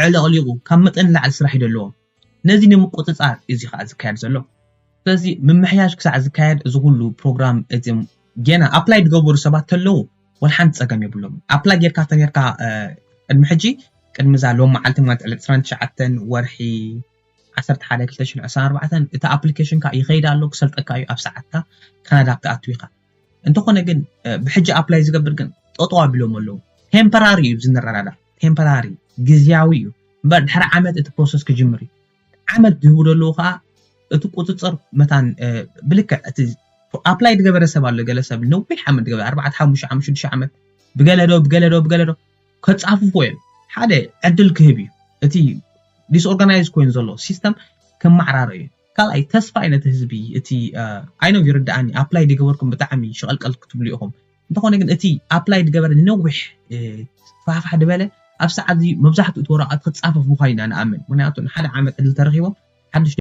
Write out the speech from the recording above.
ዕዕለቕሊቑ ካብ መጠን ንላዕሊ ስራሕ እዩ ዘለዎም። ነዚ ንምቁፅፃር እዚ ከዓ ዝካየድ ዘሎ። ስለዚ ምምሕያሽ ክሳዕ ዝካየድ እዚ ኩሉ ፕሮግራም፣ እዚም ጌና ኣፕላይ ዝገበሩ ሰባት ተለዉ ወላ ሓንቲ ፀገም የብሎም። ኣፕላይ ጌርካ ተነርካ ቅድሚ ሕጂ፣ ቅድሚ እዛ ሎም መዓልቲ ማለት ዕለት ዕስራን ትሽዓተን ወርሒ ዓሰርተ ሓደ ክልተ ሽሕን ዕስራን ኣርባዕተን እቲ ኣፕሊኬሽንካ ይኸይድ ኣሎ፣ ክሰልጠካ እዩ፣ ኣብ ሰዓትካ ካናዳ ክትኣቱ ኢኻ። እንተኾነ ግን ብሕጂ ኣፕላይ ዝገብር ግን ጠጠው ኣቢሎም ኣለዉ። ቴምፖራሪ እዩ ዝንረዳዳ፣ ቴምፖራሪ ግዝያዊ እዩ። እምበር ድሕሪ ዓመት እቲ ፕሮሰስ ክጅምር እዩ። ዓመት ዝህቡ ዘለዉ ከዓ እቲ ቁፅፅር መታን ብልክዕ እቲ ኣፕላይ ዝገበረ ሰብ ኣሎ። ገለ ሰብ ነዊሕ ዓመት ዝገበረ ኣርባዕተ ሓሙሽተ ዓመት ሽዱሽተ ዓመት ብገለዶ ብገለዶ ብገለዶ ከፃፍፎ እዮም። ሓደ ዕድል ክህብ እዩ። እቲ ዲስኦርጋናይዝ ኮይኑ ዘሎ ሲስተም ከመዓራረ እዩ። ካልኣይ ተስፋ እዩ ነቲ ህዝቢ። እቲ ኣይነው ይርድኣኒ፣ ኣፕላይ ዝገበርኩም ብጣዕሚ ሸቐልቀል ክትብሉ ኢኹም። እንተኾነ ግን እቲ ኣፕላይ ዝገበረ ንነዊሕ ፋሕፋሕ ዝበለ ኣብ ሰዓት እዚ መብዛሕትኡ እቲ ወረቐት ክፃፈፍ ምዃኑ ኢና ንኣምን። ምክንያቱ ንሓደ ዓመት ዕድል ተረኪቦም ሓድሽ